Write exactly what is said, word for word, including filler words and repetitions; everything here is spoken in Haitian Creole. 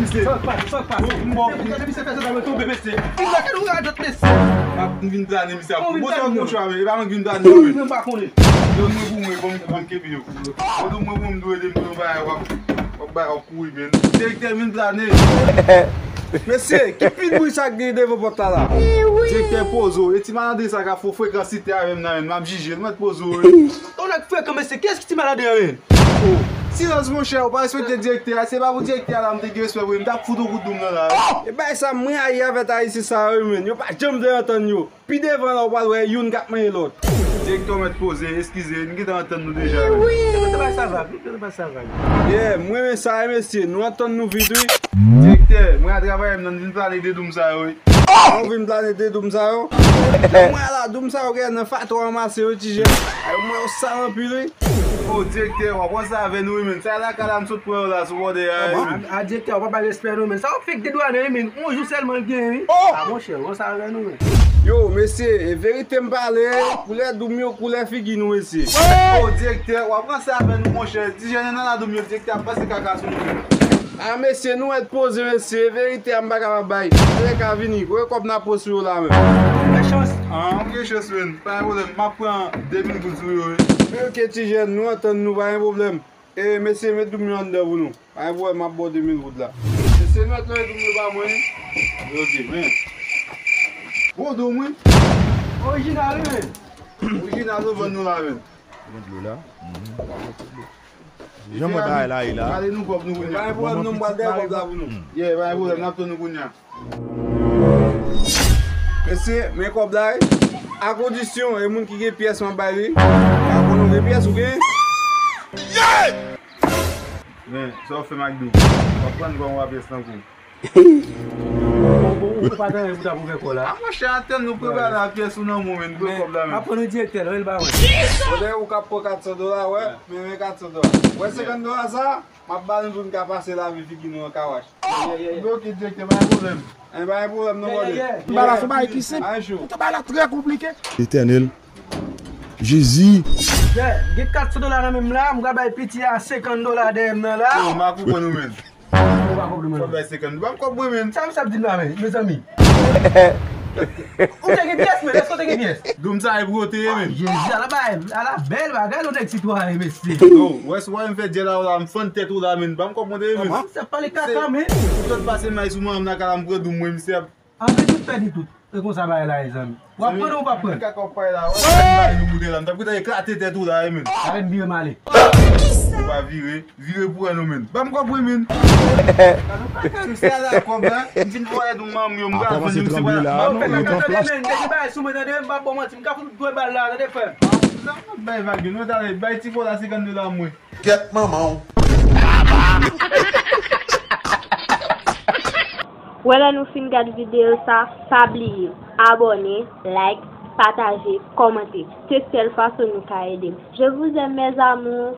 Sa k pase, sa k pase? Bon, bon. Gade misye fè sa, sa tonbe, mesye. Vin la, gade ou radot, mesye. M ap vin plane misye. Bon, sa w konn chwa, men e pa mwen ki vin plane non, men. Mwen pa konnen. Donn mwen pou mwen, bon, bon, kenbe yo. Bon, donn mwen pou mwen, m dwe ede m pou yon bagay, w ap, w ap bay, w ap kouri, men. Direktè vin plane. Mesye, ki pitbri sa k gen devan pòt la la? Direktè poze w, e ti malandren sa k ap fè frekans site avè m nan, men m ap jije l, mèt poze w, wi. Yon nèg frekan, mesye, kiyès ki ti malandren an, men? Oh, silans, monchè, ou pa respekte direktè a. Se pa pou direktè a la m te gen respè pou li, m t ap fout yon kout doum nan la. E bay sa, mwen rayi avèk Ayisyen sa yo, men. Yo pa janm vle antann yo. Pi devan la, ou pral wè youn k ap manyen lòt. Direktè w mèt poze, eskize, n gentan antann nou deja, men. Direktè bay sa vag, wi, direktè bay sa vag. Yeah, m renmen sa, wi, mesye. Nou antann nou vit, wi. Direktè, mwen a travay m nan, vin plane de doum sa yo, wi. Ou vin plane de doum sa yo? Mwen la, doum sa yo gen nan fato ranmase yo, ti jèn. Ay, mwen yo sal anpil, wi. Oh, direktè, w ap pran sa avè nou, wi, men. Sa lakay la m sot pran yo la, sou bòdè a, wi, men. A, direktè, w pa bay respè, non, men. Sa w fèk dedwanen, wi, men. On jou sèlman l gen, wi. Oh! A, monchè, w pran sa avè nou, men. Yo, mesye, e verite m pale, koulè doum yo, koulè figi nou, mesye. Oh, direktè, w ap pran sa avè nou, monchè. Ti jèn nan la doum yo, direktè ap pase kaka sou nou, men. A, mesye, nou mèt poze, mesye. Verite a, m pa kapab bay. Anlè ka vini. Kote kòb n ap pran sou yo la menm? Gen chans. Ah, m gen chans, men. Pa gen pwoblèm. M ap pran de mil goud sou yo, wi. Men oke, ti jèn, nou antann nou, pa gen pwoblèm. E, mesye, met doum yo anndan pou nou. Pa gen pwoblèm, m ap ba w de mil goud la. Mesye, nou mèt lòye doum yo ba mwen, wi. Oke, men. Bon doum, wi. Orijinal, wi, men. Orijinal, nou vann nou la, men. Pran dlo la. Jan mwen bagay la ye la. Gade nou kòb nou kounye a. Pa gen pwoblèm non, m pral dèyè kòb la pou nou. Yeah, pa gen pwoblèm, n ap tann nou kounye a. Mesye, men kòb la, wi. A kondisyon, e moun ki gen pyès m ap bay li. Pa konnen w gen pyès ou gen. Men, sa w fè m ak dou. W ap pran kòb w a pyès nan kou. Ou pa gen anyen pou ta pou fè kò la. A monchè, atann nou prepare la pyès ou nan men w, men, pran kòb la, men. Aprann nou direktè la, wi, l pa wè. Kote ou ka pran kat san dola, wè, men, men kat san dola. Wè senkant dola sa, m ap ba nou pou n ka pase lave figi nou an kawach. Bloke direktè, pa gen pwoblèm. Anyen, pa gen pwoblèm non, brother. M ba la sou bagay ki senp. Ou te bay la trè konplike. Etènèl. Jezi. Yeah, gen kat san dola nan men m la, m ka bay piti a senkant dola dèyè m nan la. Yo, m a konprann ou, men. Ou pa konprann mwen. Fò bay senkant. Ban m kòb mwen, men. Sa misye ap di m la, men, mezanmi. Ou te gen pyès, men, èske w te gen pyès? Doum sa e pou yo te ye, men. Jezi, ala bay, ala bèl bagay, yon nèg sitwayen, mesye. Yo, wè si w wè m fè djèl a w la, m fann tèt ou la, men. Ban m kòb mwen te ye, men. Misye ap pale kaka, men. Ou sot pase may sou mwen, m nan kay la, m pran doum mwen, misye ap. Anvi tout pèdi tout. E konsa bagay la ye, zanmi. W ap pran ou pa pran? Kaka w pale la, wè sa m bay nou boutèy la. M t ap gentan eklate tèt ou la, wi, men. Arèt vire m ale. Ou pa vire, vire pou wè nou, men. Ban m kòb mwen, men. Misye ala kòb la, m fin vòlè nou manm yo, m pral vann yo, misye pa la. Ban m kòb mwen, men. Depi bagay sou mwen, tande, m pa bon manti, m ka fout dwe bal la, tande, frè. Sa m ap bay vag yo, nou tande, bay ti kò la senkant dola mwen. Gèt manman w. Wè lè nou fin gad videyo sa, pa bliye abòne, like, pataje, kòmante. Se sèl fason nou ka ede m. Je vous aime, mes amours.